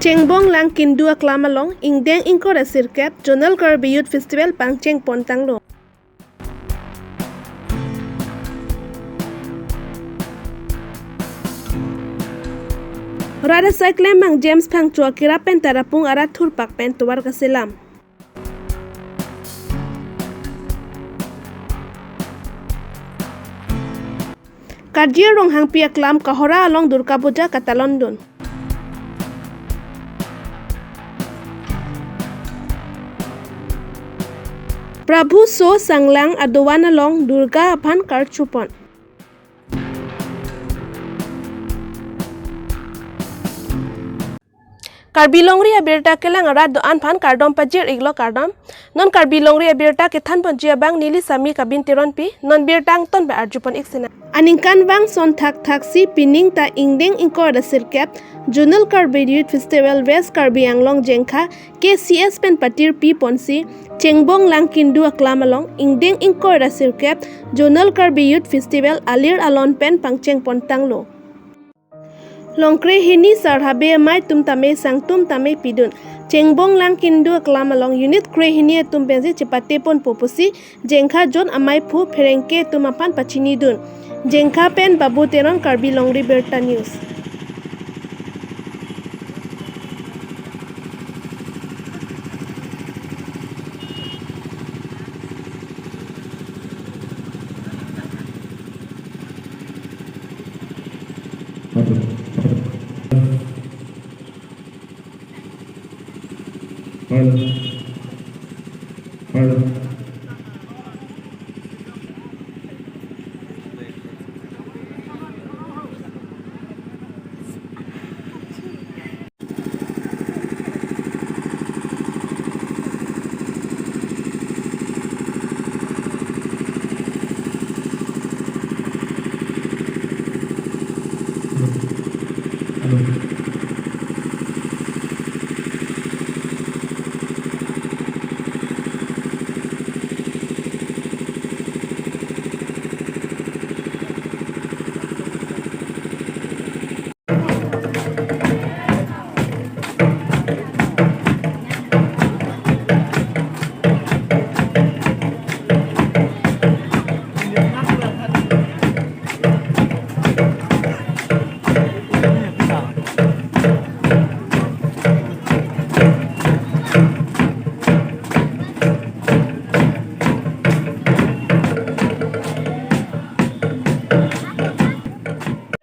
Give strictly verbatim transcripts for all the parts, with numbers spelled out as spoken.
Chengbong Langkindu aklam along ingdeng ingkoi ra sirkep Zonal Karbi Youth Festival pangcheng pon tanglo. Rat asai klembang James Phangcho akirap pen Tarapung arat thurpak pen tovar kaselam. Karjir Ronghangpi aklam Kohora along Durga Puja katalon dun. Prabhu So Sanglang adovan along Durga aphan karchupon. Karbi Longri abirta kelang arat do-an aphan kardom pajir iklo, kardom. Non Karbi Longri abirta kethan ponji abang neli Sami Kabin Teronpi, non birta angton ba arjupon ik sinang. Aningkanvang son thakthak si pining ta ingdeng ingkoi ra sirkep Zonal Karbi Youth Festival West Karbi Anglong Jengkha K C S pen patirpi ponsi Chengbong Langkindu aklam along ingdeng ingkoi ra sirkep Zonal Karbi Youth Festival alir alon pen pangcheng pon tanglo. Long krehini sar habe amai atum tame sangtum tame pidun. Chengbong Langkindu aklam along unit krehini atum pensi chepate ponpo pusi Jengkha zone amai aphu pherangke atum aphan pachini dun. Jengkha pen Babu Teron, Karbi Longri Birta News.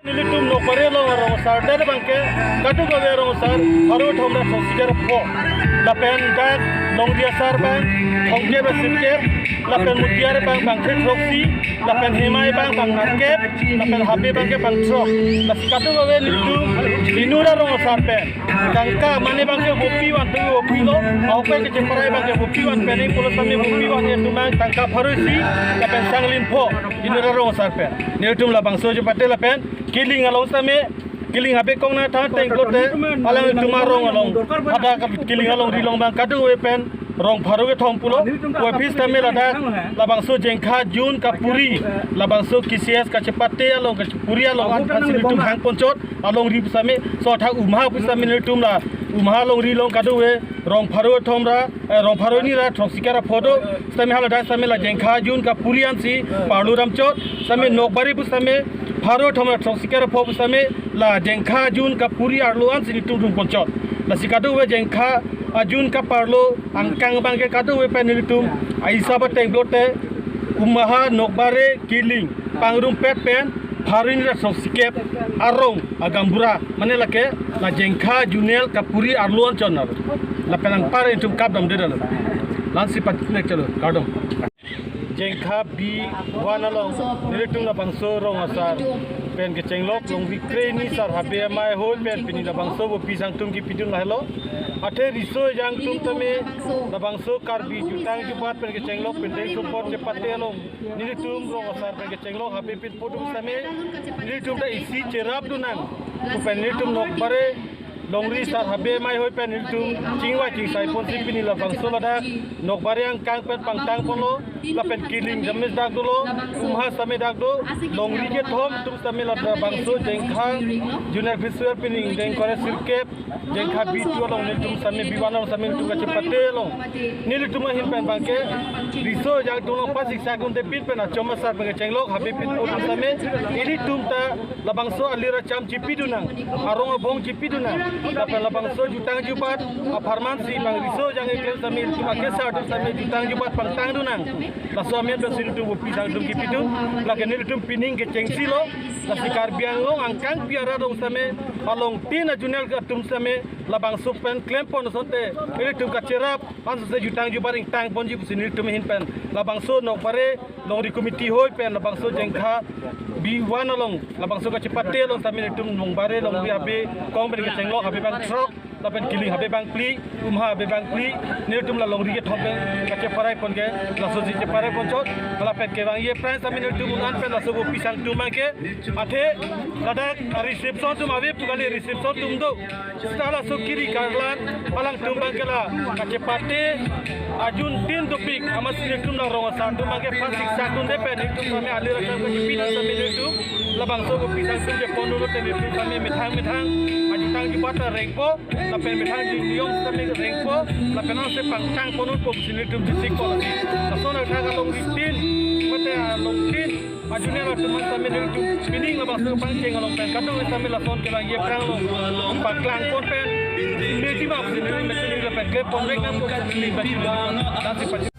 Nelitum Nokbari along arong asar, dere abangke kadokave arong asar pharo thom ra throksi kep ra pho. Lapen dak Longri asar abang thomkep ra sirkep, lapen Mutiar abang bangkre throksi, lapen Hemai abang bang nerkep, lapen Habe abangke bang throk. Lasi kadokave nelitum inut arong asar pen tangka mane abangke vopi van tu vopi lo, ahok pen kecheparai abangke vopi van pen, pulo tame vopi van etum abang tangka pharo isi, lapen sanglin pho inut arong asar pen. Nelitum labangso chepate lapen Kiling along tame, Kiling Habe kong na tha teng klote, alanglitum arong along, ada ka Kiling alongri along abang kadokave pen rong pharo kethom pulo, office tame ladak, labangso Jengkha Jun kapuri, labangso K C S kachepate along kapuri along an phan si nelitum hang ponchot, alongri pusitame, so tha Umha pusitame nelitum la, Umha alongri along kadokave, rong pharo thom ra, eh, rong pharo hini ra throksi kep ra pho do, sitame haladak sitame la Jengkha Jun kapuri ansi parlo damchot, sitame Nokbari pusitame pharo thom ra throksi kep ra pho pusitame la Jengkha Jun kapuri arlo ansi nelitum dun ponchot. Lasi kadokave Jengkha Ajun kaparlo angkang abangke kadokave pen nelitum aisa ba teng klote Umha, Nokbari, Kiling pangrumpet pen pharo hini ra throksi kep arong agambura, mane lake la Jengkha Junel kapuri arlo an chon aro. Lapen anpar itum kap damde dalo. Lansi pat nek chalo, kardom. Jengkha B one along nelitum labangso rong asar pen kechenglok Longri krehini sar Habe amei ahoi pen pini labangso vopi sangtum kepidun lahelo. Athe riso ejang atum tame labangso Karbi jutang jubat pen kechenglok pen deng support chepate along nelitum rong asar pen kechenglok Habe pinpo atum tame nelitum ta isi cherap dun nang pu pen nelitum Nokbari Longri sar Habe amei ahoi pen nelitum chingvai chingsai ponsi pini labangso ladak Nokbari angkang pen pangtang ponlo. lapen Kiling sitame dak dolo, Umha sitame dak do, longri kethom atum sitame labangso Jengkha Junior High School pining Jengkore sirkep, Jengkha B two along nelitum sitame B one along sitame nelitum kachepate along nelitum ahin pen abangke riso ejang atum along pasiksak dunde pin pen achom asar pen kechenglok habe pin atum sitame ilitum ta labangso alir acham chipidun nang, arong abong chipidun nang, lapen labangso jutang jubat apharman si bang riso ejang keklem sitame ilitum akesar atum sitame jutang jubat pangtang dun nang. Laso amen pen si nelitum vopi sangtum kipidun, lake nelitum pining kechengsi lo, lasi Karbi Anglong angkangpi arat along sitame alongtin a-junior atum sitame labangso pen klempon asonte ilitum kacherap, ansose jutang jubat ingtangponji pusi nelitum ahin pen labangso Nokbare longri committee hoi pen labangso Jengkha B one along labangso kachepate along sitame nelitum Nokbare longri habe kong pen kechenglok habe bang throk, lapen Kiling habe bang phli, Umha habe bang phli, nelitum la longri kethom pen kacheparai pon ke, laso si cheparai ponchot, lapen kevangji aphrang sitame nelitum un-an pen laso vopi sangtum abangke, athe ladak a-reception atum ave pu kali, reception atum do. Seta laso kiri karlan alangtum abangke la kachepate ajun tin dopik amatsi nelitum la rong asar atum abangke pasiksak dunde pen nelitum sitame alir acham kachipidun sitame nelitum labangso vopi sangtum chepon dunlote nelitum sitame methang methang ajutang jubat ta rengpo, lapen methang jiniyom sitame rengpo, lapen anse pangtangpon unpo pusi nelitum chesik po lasi. Lason athak alongri tin, mate alongtin a-junior atum sitame nelitum pining labangso pangcheng along pen kadokave sitame lason kevangji aphrang along paklangpon pen meji ma pusi nelitum mechun lapen klepon vek nangpo pusi nelitum mechun.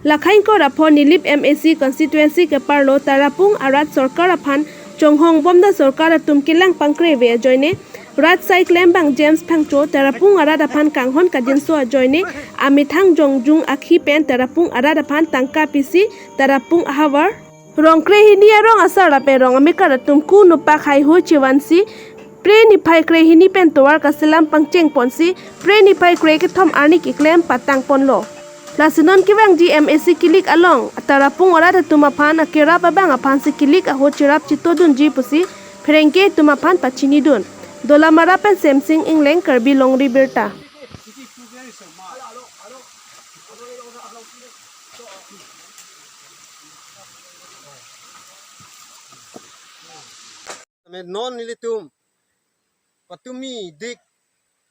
Lake ingkoi ra pho Nilip M A C constituency keparlo Tarapung arat sorkar aphan chonghong bomda, sorkar atum kelang pangkre ave ajoine rat asai klembang James Phangcho Tarapung arat aphan kanghon kangjinso ajoine amethang jongjung akhi pen Tarapung arat aphan tangka pisi Tarapung ahavar rong krehini arong asar lapen rong amekar atum ku nopak haihui chevansi Phre niphai krehini pen tovar kaselam pangchengponsi Phre niphai krekethom arni keklem patangponlo. Lasi non kevangji M A C kilik along Tarapung arat atum aphan akerap abang aphansi kilik ahut cherap chitodunji pusi pherangke atum aphan pachinidun. Dolamara pen Semsing Engleng, Karbi Longri Birta. Tame non nelitum patumi dik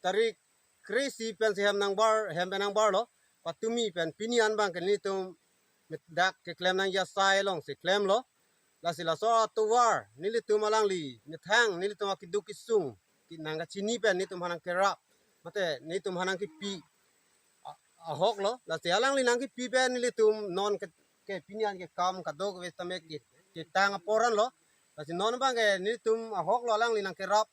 tarik kre-isi pensi hem nangbar, hem pen nangbarlo. Patumi pen pini an abangke nelitum dak keklem nangji asai alongsi klemlo. Lasi laso atovar nelitum alangli methang nelitum akeduk kesung nangkachini pen nelitum aphan nangkerap, mate nelitum aphan nangkepi a-, ahoklo. Lasi alangli nangkepi pen nelitum non ke, ke pini an kekam kadokave tame ke, ketang apor anlo. Lasi non abangke nelitum ahoklo, alangli nangkerap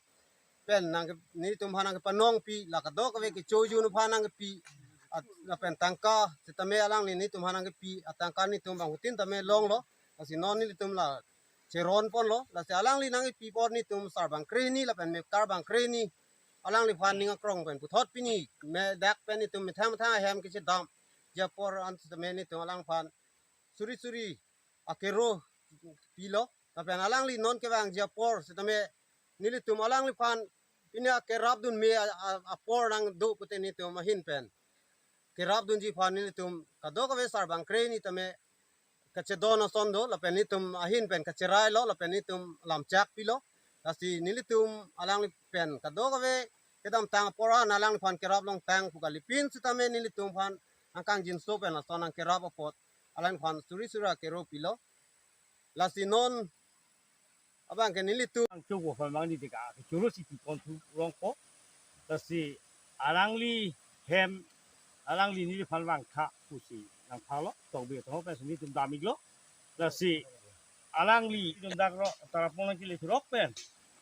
pen nang ke, nelitum aphan nangkepanongpi, la kadokave kecho jun aphan nangkepi, at, lapen tangka sitame alangli nelitum aphan nangkepi, atangka nelitum banghutin tame longlo. Lasi non nelitum la cheronponlo. Lasi alangli nangkepi apor nelitum sar bang krehini lapen mekar bang krehini alangliphan ning akrong pen puthot pini me dak pen nelitum methang methang ahem kechedamji apor an sitame nelitum alangphan suri suri akero pilo. Lapen alangli non kevangji apor sitame nelitum alangliphan pini akerapdun me a, a, apor nangdo pute nelitum ahin pen kerapdunji aphan nelitum kadokave sar bang krehini tame kachedon ason do, lapen nelitum ahin pen kacherailo, lapen nelitum lamchak pilo. Lasi nelitum alangli pen kadokave kedamtang apor an alangliphan kerap longtang pu kali, pin sitame nelitum aphan nangkangjinso pen lason nangkerap apot alangliphan suri suri akero pilo. Lasi non abangke nelitum ang chogo phan mangni deka, ke choro si pi kon thu rongpo. Lasi alangli hem, alangli neliphan vangtha pusi nangphalo, tokbe tong pen si nelitum dam-iklo. Lasi alangli nelitum dak ro Tarapung nangkele thurok pen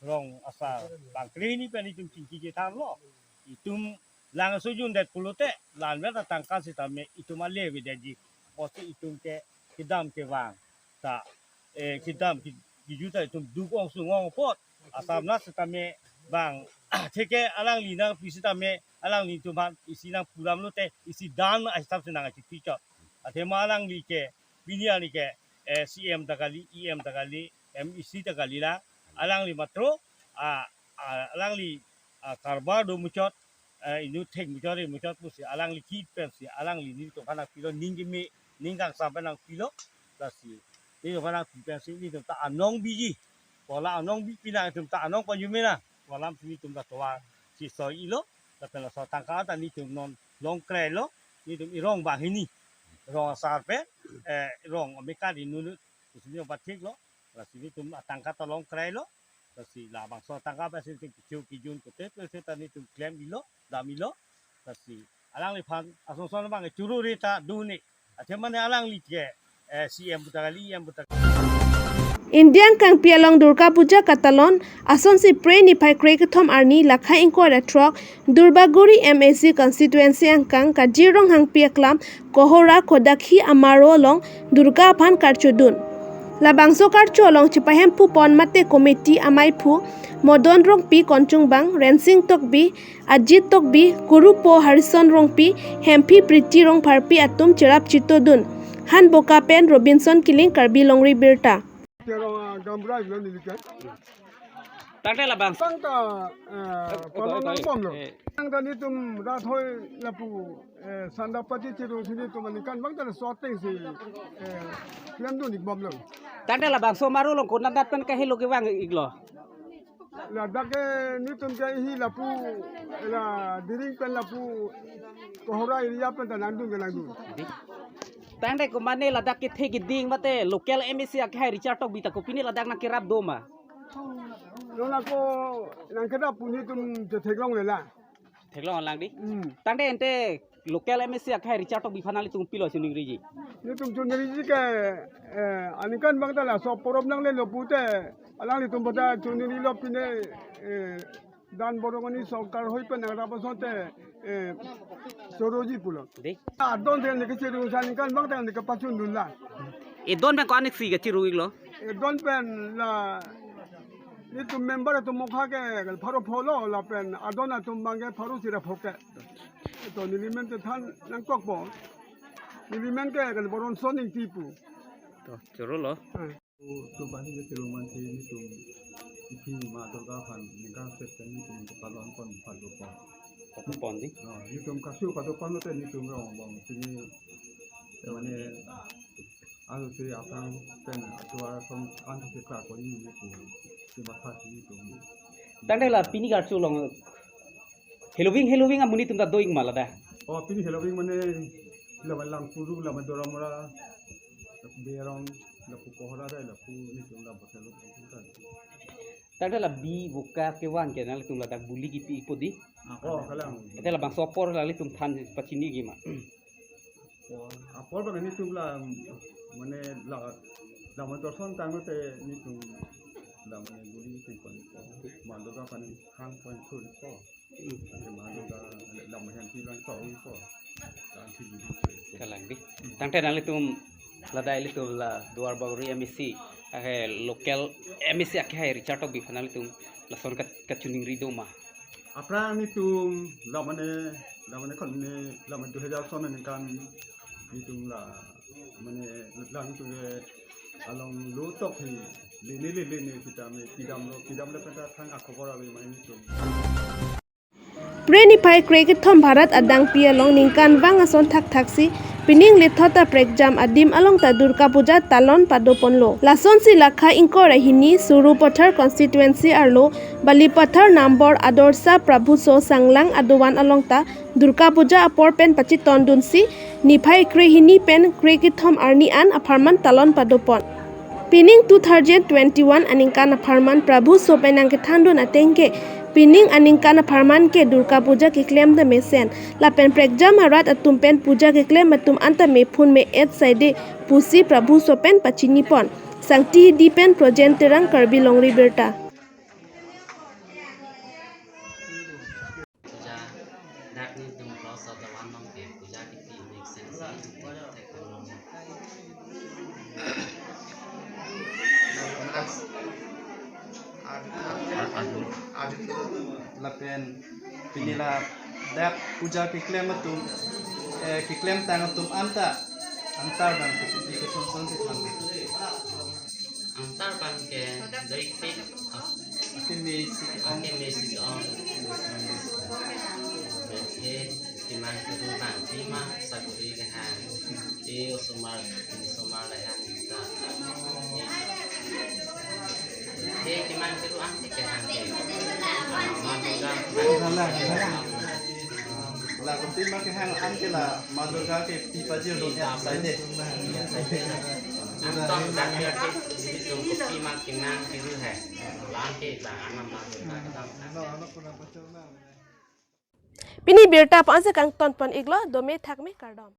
rong asar bang krehini pen nelitum chingki chethanlo. Itum lang sojun det pulote, la-an vet atangka sitame itum ale avedetji. Apotsi itum ke kedam kevang ta, eh, kedam ke, keju ta itum duk ong sung ong apot. Asam na sitame bang, theke alangli nangpi sitame, alangli atum aphan isi nangpudamlote, isi dan ahisap si nangkachipi chot. Athema alangli ke, pini arni ke, eh, C M ta kali, E M ta kali, M E C ta kali la, alangli matro, ah, ah, alangli, ah, karbar do muchot, eh, inut thek muchot, re muchot pusi, alangli kit pensi, alangli nelitum aphan nangpilo, ning keme, ning kangsam pen nangpilo, lasi nelitum aphan nangpi pensi nelitum ta anong biji. Pu la anong bipi nang, itum ta anong panjume nang pu alam si nelitum ta tovar si soi-ilo. Lapen laso atangka ta nelitum non long krailo. Nelitum erong banghini, rong asar pen, eh, rong amekat inut, kusini pathiklo. Lasi nelitum atangka ta long krailo. Lasi labangso atangka pensi nelitum kichu kijun kote pensi ta nelitum klem-ilo, dam-ilo. Lasi alangliphan asonson abang churu reta duni. Athe mane alangli ke, eh, C M pu ta kali, E M pu ta kali. Indiang kangpi along Durga Puja katalon, asonsi Phre niphai krekethom arni lakha ingkoi ra throk Durbaguri M A C constituency angkang Kajir Ronghangpi aklam Kohora Kodakhi Amaro along Durga aphan karchodun. Labangso karcho along chepahemphu pon mate committee amaiphu Modon Rongpi, Konchungbang, Rensing Tokbi, Ajit Tokbi, Kurupo Harison Rongpi, Hemphi Priti Rongpharpi atum cherap chitodun. Hanboka pen Robinson Killing, Karbi Longri Birta. Kero, ah, Gambra lo nelikan. Tangte labang. Tangte, eh, eh, palon eh, nang bom lo. Eh. Tangte nelitum rathoi lapu, eh, sandapati chirung si nelitum aningkanvang ta shooting si, eh, klemdun-ik bom lo. Tangte labangso Amaro along konat pen kahelo kevang-iklo. Ladak ke nelitum ke hi lapu, la Diring pen lapu Kohora area pen ta nangdun ke nangdun. Tangte ko mane ladak kethe keding mate local M A C akehai Richard Tokbi ta ko pine ladak nangkerap do ma? Non ako nangkerap pu nelitum chetheklongle la. Theklong lang di. Hmm. Tangte ante local M A C akehai Richard Tokbi aphan nanglitum kopilo chiningriji? Nelitum chiningriji ke, eh, aningkanvang ta laso apor nanglelo pute alanglitum bada chiningrilo pine, eh, Dan Boromoni sorkar hoi pen nangrap asonte, eh, choroji pulo. Di. Adon pen neke chirung si aningkanvang ta neke pachundun la. Edon pen ko-an iksi kachirung-iklo? Edon pen la nelitum member atum mokha ke pharo phongo lapen adon atum abang ke pharo sira phongo ke. To neli men te than nangkokpo. Neli men ke Boronson Ingti pu. To chorolo. Eh. Tum bani ke chirung man si nelitum iphi Ma Durga aphan ningkan set pen nelitum palon pon padopon. Padopon di? Oh, nelitum kasu padopon lote nelitum rong bang sini, eh, mane, anu si aphrang pen atuar pon ansi kra pon nelitum si matha si nelitum. Tangte la pini karcho along heloving heloving amonit atum ta do-ik ma ladak? Oh, pini heloving mane lama Langpuru, lama Doramora, lapu Berong, lapu Kohora re, lapu nelitum lama Boselo. Tangte la bi boka kevan ke nanglitum ladak buli kipi-ikpo di? Oh, kalang. Tangte labangso apor nanglitum than pachiniji ma? Oh, apor abang nelitum la mane la, lama Dorson tangte nelitum la mane buli kipi-ikpo. Ma Durga aphan hang pon thurpo. Kalang di. Tangte nanglitum ladak ilitum la Duarbagori M A C, eh, local M A C akehai Richard Tokbi aphan nanglitum lason ka, kachiningri do ma? Aphrang nelitum la mane, la mane kon ne, la mane dui hajar son aningkan nelitum la mane la nelitum ke along lo tok hi lene le lene kita me pidamlo, pidamlo pen ta thang akhobor ave mane nelitum. Phre niphai krekethom Bharat adangpi along ningkanvang ason thakthaksi pining lethot ta prekjam adim along ta Durga Puja talon padoponlo. Lasonsi lakha ingkoi ra hini Sarupathar constituency arlo Balipathar Nambor Adorsha Prabhuso Sanglang adovan along ta Durga Puja apor pen pachitondunsi niphai krehini pen krekethom arni an apharman talon padopon. Pining two thousand twenty-one aningkan apharman Prabhuso pen nangkethandun ateng ke, pining aningkan apharman ke Durga Puja keklem ta mesen, lapen prekjam arat atum pen puja keklem atum anta mephun me-et saide pusi Prabhuso pen pachinipon. Sangti Hidi pen Projen Terang, Karbi Longri Birta. Puja, dak nelitum cross adovan along ke puja kipi mesen si, thek along. Lapen pini ladak puja keklem atum, eh, keklem tang atum anta, antar abang ke, di ke son son ke tang. Antar abang ke doik tik, ah, ake me si ong. Ake me si ong. Oke, timang kedua bang, lima sakuri kehang. Di osomar La kopi ma kehang an ke la Ma Durga ke pi pajir dun ya sai de. Anton dak ke di tum kopi ma kenang kiru hai. Lang ke la anam Ma Durga ke dam. Pini birta pu-an si kangton pon iklo, dome thakme kardom.